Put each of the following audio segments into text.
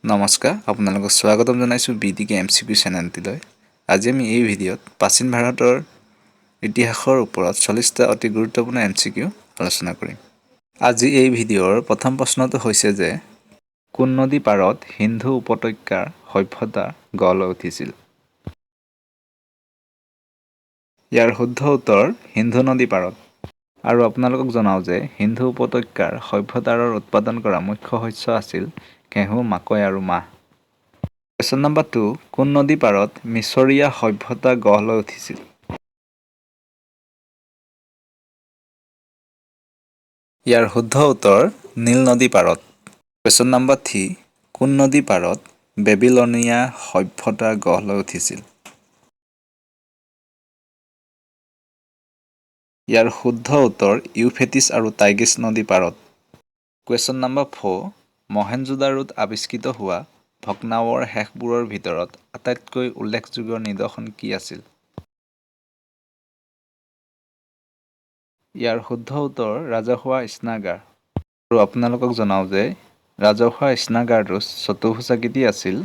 নমস্কাৰ, আপোনালোকক স্বাগতম জনাইছোঁ B T K M C Q চেনেলটিলৈ। আজি আমি এই ভিডিঅ'ত প্ৰাচীন ভাৰতৰ ইতিহাসৰ ওপৰত 40টা অতি গুৰুত্বপূৰ্ণ এম চি কিউ আলোচনা কৰিম। আজি এই ভিডিঅ'ৰ প্ৰথম প্ৰশ্নটো হৈছে যে কোন নদী পাৰত সিন্ধু উপত্যকাৰ সভ্যতা গঢ় লৈ উঠিছিল? ইয়াৰ শুদ্ধ উত্তৰ সিন্ধু নদী পাৰত। আৰু আপোনালোকক জনাওঁ যে সিন্ধু উপত্যকাৰ সভ্যতাৰ উৎপাদন কৰা মুখ্য শস্য আছিল ঘেঁহু, মাকৈ আৰু মাহ। কুৱেশ্যন নম্বৰ 2, কোন নদী পাৰত মিছৰীয়া সভ্যতা গঢ় লৈ উঠিছিল? ইয়াৰ শুদ্ধ উত্তৰ নীল নদী পাৰত। কুৱেশ্যন নম্বৰ 3, কোন নদী পাৰত বেবিলনীয়া সভ্যতা গঢ় লৈ উঠিছিল? ইয়াৰ শুদ্ধ উত্তৰ ইউফ্ৰেটিছ আৰু টাইগ্ৰিছ নদী পাৰত। কুৱেশ্যন নম্বৰ 4, মহেঞ্জোদাৰোত আৱিষ্কৃত হোৱা ভগ্নাৱশেষবোৰৰ ভিতৰত আটাইতকৈ উল্লেখযোগ্য নিদৰ্শন কি আছিল? ইয়াৰ শুদ্ধ উত্তৰ ৰাজহুৱা স্নানাগাৰ। আৰু আপোনালোকক জনাওঁ যে ৰাজহুৱা স্নানাগাৰটো চতুৰ্ভুজাকৃতি আছিল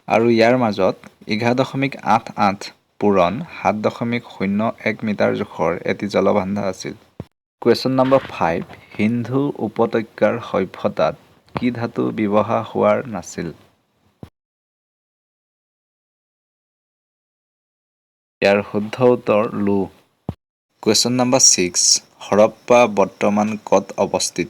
আৰু ইয়াৰ মাজত 11.88 পূৰণ 7.01 মিটাৰ জোখৰ এটি জলভাণ্ডাৰ আছিল। কুৱেশ্যন নম্বৰ 5, সিন্ধু উপত্যকাৰ সভ্যতাত কি ধাতু ব্যৱহাৰ হোৱা নাছিল? ইয়াৰ শুদ্ধ উত্তৰ লো। কুৱেশ্যন নম্বৰ 6, হৰপ্পা বৰ্তমান ক'ত অৱস্থিত?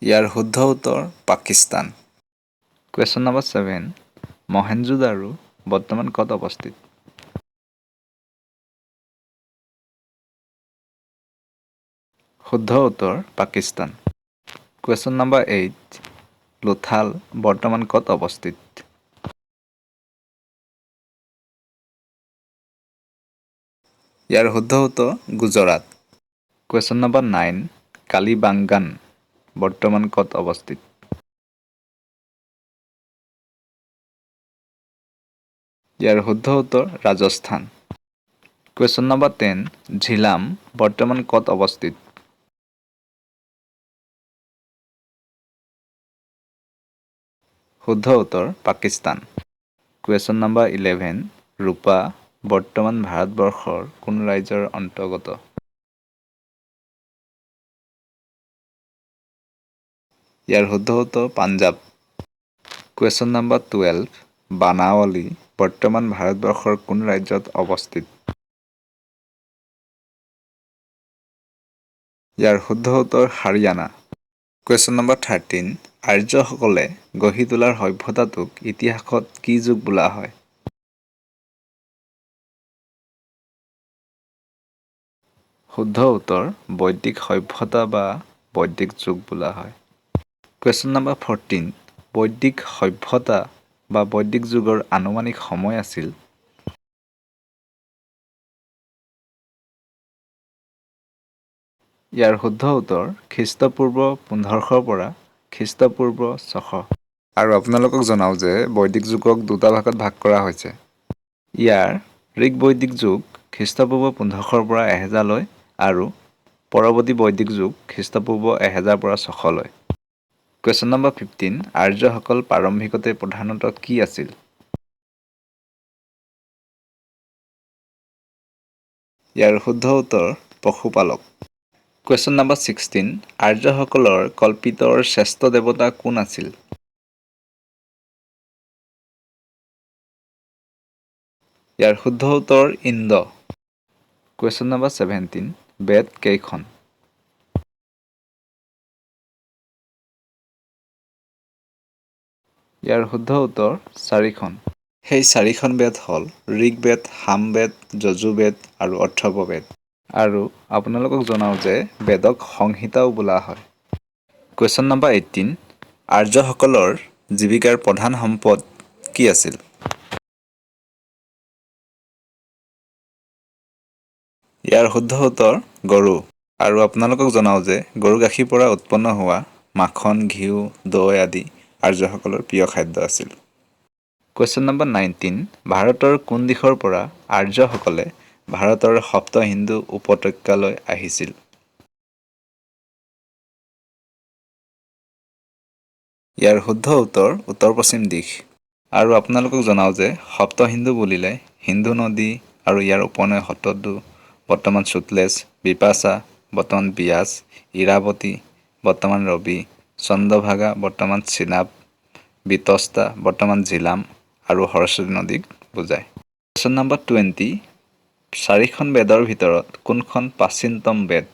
ইয়াৰ শুদ্ধ উত্তৰ পাকিস্তান। কুৱেশ্যন নম্বৰ 7, মহেঞ্জোদাৰো বৰ্তমান ক'ত অৱস্থিত? শুদ্ধ উত্তৰ পাকিস্তান। কুৱেশ্যন নম্বৰ 8, লোথাল বৰ্তমান ক'ত অৱস্থিত? ইয়াৰ শুদ্ধ উত্তৰ গুজৰাট। কুৱেশ্যন নম্বৰ 9, কালিবাংগান বৰ্তমান ক'ত অৱস্থিত? ইয়াৰ শুদ্ধ উত্তৰ ৰাজস্থান। কুৱেশ্যন নম্বৰ 10, ঝিলাম বৰ্তমান ক'ত অৱস্থিত? শুদ্ধ উত্তৰ পাকিস্তান। কুৱেশ্যন নম্বৰ 11, ৰূপা বৰ্তমান ভাৰতবৰ্ষৰ কোন ৰাজ্যৰ অন্তৰ্গত? ইয়াৰ শুদ্ধ উত্তৰ পাঞ্জাৱ। কুৱেশ্যন নম্বৰ 12, বানাৱালী বৰ্তমান ভাৰতবৰ্ষৰ কোন ৰাজ্যত অৱস্থিত? ইয়াৰ শুদ্ধ উত্তৰ হাৰিয়ানা। কুৱেশ্যন নম্বৰ 13, আৰ্যসকলে গঢ়ি তোলাৰ সভ্যতাটোক ইতিহাসত কি যুগ বোলা হয়? শুদ্ধ উত্তৰ বৈদিক সভ্যতা বা বৈদিক যুগ বোলা হয়। কুৱেশ্যন নম্বৰ 14, বৈদিক সভ্যতা বা বৈদিক যুগৰ আনুমানিক সময় আছিল? ইয়াৰ শুদ্ধ উত্তৰ খ্ৰীষ্টপূৰ্ব 1500ৰ পৰা খ্ৰীষ্টপূৰ্ব 600। আৰু আপোনালোকক জনাওঁ যে বৈদিক যুগক দুটা ভাগত ভাগ কৰা হৈছে। ইয়াৰ ঋক বৈদিক যুগ খ্ৰীষ্টপূৰ্ব 1500ৰ পৰা 1000লৈ আৰু পৰৱৰ্তী বৈদিক যুগ খ্ৰীষ্টপূৰ্ব 1000ৰ পৰা 600লৈ। কুৱেশ্যন নম্বৰ 15, আৰ্যসকল প্ৰাৰম্ভিকতে প্ৰধানতঃ কি আছিল? ইয়াৰ শুদ্ধ উত্তৰ পশুপালক। কুৱেশ্যন নম্বৰ 16, আৰ্যসকলৰ কল্পিতৰ শ্ৰেষ্ঠ দেৱতা কোন আছিল? ইয়াৰ শুদ্ধ উত্তৰ ইন্দ্ৰ। কুৱেশ্যন নম্বৰ 17, বেদ কেইখন? ইয়াৰ শুদ্ধ উত্তৰ চাৰিখন। সেই চাৰিখন বেদ হ'ল ঋগ্বেদ, সামবেদ, যজুৰ্বেদ আৰু অথৰ্ববেদ। আৰু আপোনালোকক জনাওঁ যে বেদক সংহিতাও বোলা হয়। কুৱেশ্যন নম্বৰ 18, আৰ্যসকলৰ জীৱিকাৰ প্ৰধান সম্পদ কি আছিল? ইয়াৰ শুদ্ধ উত্তৰ গৰু। আৰু আপোনালোকক জনাওঁ যে গৰু গাখীৰ পৰা উৎপন্ন হোৱা মাখন, ঘিউ, দৈ আদি আৰ্যসকলৰ প্ৰিয় খাদ্য আছিল। কুৱেশ্যন নম্বৰ 19, ভাৰতৰ কোন দিশৰ পৰা আৰ্যসকলে ভাৰতৰ সপ্ত সিন্ধু উপত্যকালৈ আহিছিল? ইয়াৰ শুদ্ধ উত্তৰ উত্তৰ পশ্চিম দিশ। আৰু আপোনালোকক জনাওঁ যে সপ্ত সিন্ধু বুলিলে সিন্ধু নদী আৰু ইয়াৰ উপনৈ শতদ্ৰু, বৰ্তমান চুটলেজ, বিপাশা, বৰ্তমান বিয়াছ, ইৰাৱতী, বৰ্তমান ৰবি, চন্দ্ৰভাগা, বৰ্তমান চিনাব, বিতস্তা, বৰ্তমান ঝিলাম আৰু সৰস্বতী নদীক বুজায়। কুৱেশ্যন নম্বৰ 20, চাৰিখন বেদৰ ভিতৰত কোনখন প্ৰাচীনতম বেদ?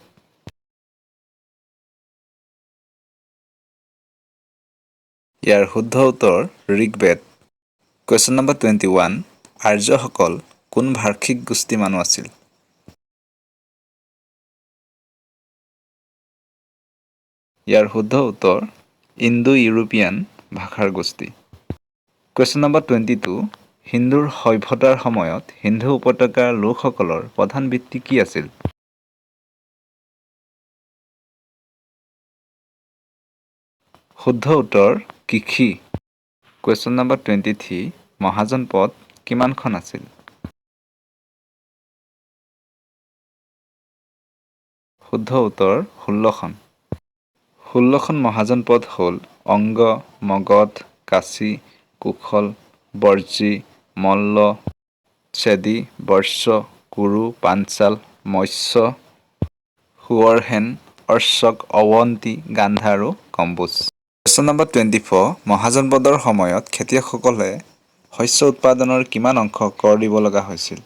ইয়াৰ শুদ্ধ উত্তৰ ঋগ্বেদ। কুৱেশ্যন নম্বৰ 21, আৰ্যসকল কোন ভাষিক গোষ্ঠী মানুহ আছিল? ইয়াৰ শুদ্ধ উত্তৰ ইণ্ডো ইউৰোপীয়ান ভাষাৰ গোষ্ঠী। কুৱেশ্যন নম্বৰ 22, সিন্ধুৰ সভ্যতাৰ সময়ত সিন্ধু উপত্যকাৰ লোকসকলৰ প্ৰধান বৃত্তি কি আছিল? শুদ্ধ উত্তৰ কৃষি। কুৱেশ্যন নম্বৰ 23, মহাজন পদ কিমানখন আছিল? শুদ্ধ উত্তৰ 16খন। 16খন মহাজন পদ হ'ল অংগ, মগধ, কাশী, কোশল, বজ্জী, মল্ল, চেদি, বৎস, কুৰু, পাঞ্চাল, মৎস্য, সুৰসেন, অশ্বক, অৱন্তী, গান্ধাৰ আৰু কম্বোজ। কুৱেশ্যন নম্বৰ 24, মহাজন পদৰ সময়ত খেতিয়কসকলে শস্য উৎপাদনৰ কিমান অংশ কৰ দিব লগা হৈছিল?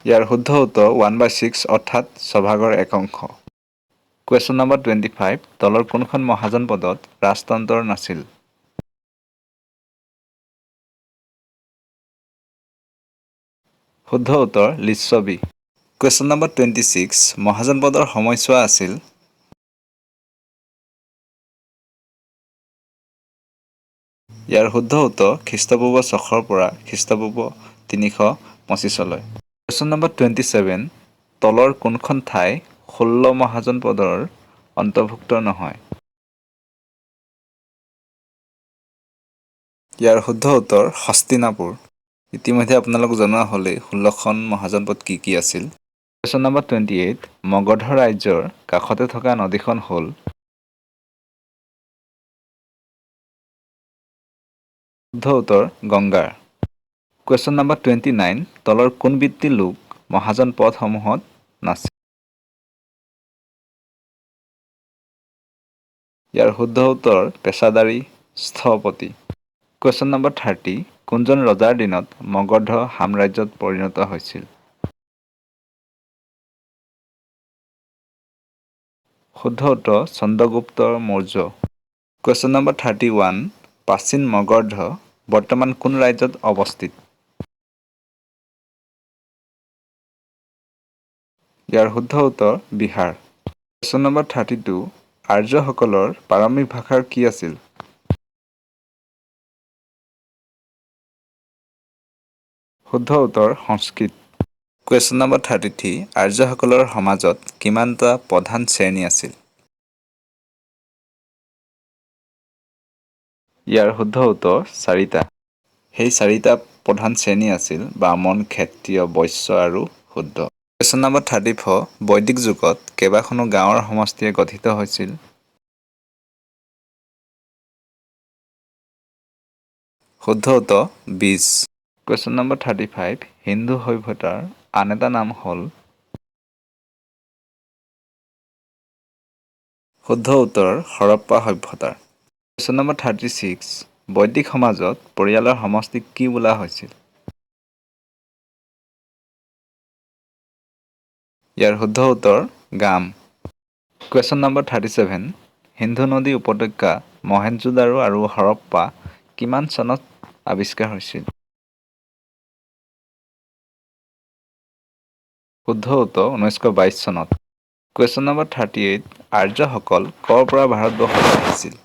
ইয়াৰ শুদ্ধ উত্তৰ 1/6, অৰ্থাৎ ছভাগৰ এক অংশ। কুৱেশ্যন নম্বৰ 25, তলৰ কোনখন মহাজন পদত ৰাজতন্ত্ৰ নাছিল? শুদ্ধ উত্তৰ লিচ্ছবি। কুৱেশ্যন নম্বৰ 26, মহাজন পদৰ সময়ছোৱা আছিল? ইয়াৰ শুদ্ধ উত্তৰ খ্ৰীষ্টপূৰ্ব 600ৰ পৰা খ্ৰীষ্টপূৰ্ব 325লৈ। কুৱেশ্যন নম্বৰ 27, তলৰ কোনখন ঠাই 16 মহাজন পদৰ অন্তৰ্ভুক্ত নহয়? ইয়াৰ শুদ্ধ উত্তৰ হস্তিনাপুৰ। ইতিমধ্যে আপোনালোক জনোৱা হ'লেই 16খন মহাজন পদ কি কি আছিল। কুৱেশ্যন নম্বৰ 28, মগধ ৰাজ্যৰ কাষতে থকা নদীখন হ'ল? শুদ্ধ উত্তৰ গংগাৰ। কুৱেশ্যন নম্বৰ 29, তলৰ কোন বৃত্তিৰ লোক মহাজন পদসমূহত নাছিল? ইয়াৰ শুদ্ধ উত্তৰ পেচাদাৰী স্থপতি। কুৱেশ্যন নম্বৰ 30, কোনজন ৰজাৰ দিনত মগধ সাম্ৰাজ্যত পৰিণত হৈছিল? শুদ্ধ উত্তৰ চন্দ্ৰগুপ্ত মৌৰ্য। কুৱেশ্যন নম্বৰ 31, প্ৰাচীন মগধ বৰ্তমান কোন ৰাজ্যত অৱস্থিত? ইয়াৰ শুদ্ধ উত্তৰ বিহাৰ। কুৱেশ্যন নম্বৰ 32, আৰ্যসকলৰ প্ৰাৰম্ভিক ভাষাৰ কি আছিল? শুদ্ধ উত্তৰ সংস্কৃত। কুৱেশ্যন নম্বৰ 33, আৰ্যসকলৰ সমাজত কিমানটা প্ৰধান শ্ৰেণী আছিল? ইয়াৰ শুদ্ধ উত্তৰ চাৰিটা। সেই চাৰিটা প্ৰধান শ্ৰেণী আছিল ব্ৰাহ্মণ, ক্ষত্ৰিয়, বৈশ্য আৰু শূদ্ৰ। কুৱেশ্যন নম্বৰ 34, বৈদিক যুগত কেইবাখনো গাঁৱৰ সমষ্টিয়ে গঠিত হৈছিল? শুদ্ধ উত্তৰ 20। কুৱেশ্যন নম্বৰ 35, সিন্ধু সভ্যতাৰ আন এটা নাম হ'ল? শুদ্ধ উত্তৰ হৰপ্পা সভ্যতাৰ। কুৱেশ্যন নম্বৰ 36, বৈদিক সমাজত পৰিয়ালৰ সমষ্টিক কি বোলা হৈছিল? ইয়াৰ শুদ্ধ উত্তৰ গাম। কুৱেশ্যন নম্বৰ 37, সিন্ধু নদী উপত্যকা মহেঞ্জোদাৰো আৰু হৰপ্পা কিমান চনত আৱিষ্কাৰ হৈছিল? শুদ্ধ উত্তৰ 1922 চনত। কুৱেশ্যন নম্বৰ 38, আৰ্যসকল ক'ৰ পৰা ভাৰতবৰ্ষলৈ আহিছিল?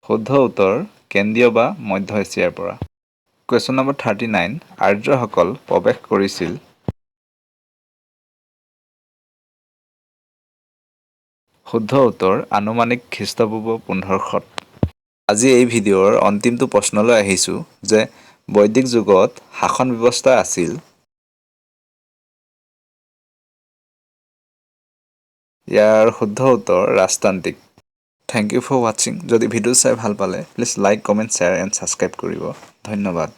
শুদ্ধ উত্তৰ কেন্দ্ৰীয় বা মধ্য এছিয়াৰ পৰা। কুৱেশ্যন নম্বৰ 39, আৰ্যসকল প্ৰৱেশ কৰিছিল? শুদ্ধ উত্তৰ আনুমানিক খ্ৰীষ্টপূৰ্ব 1500ত। আজি এই ভিডিঅ'ৰ অন্তিমটো প্ৰশ্নলৈ আহিছোঁ যে বৈদিক যুগত শাসন ব্যৱস্থা আছিল? ইয়াৰ শুদ্ধ উত্তৰ ৰাজতান্ত্ৰিক। Thank you for watching. যদি ভিডিঅ' চাই ভাল পালে, please like, comment, share and subscribe কৰিব। ধন্যবাদ।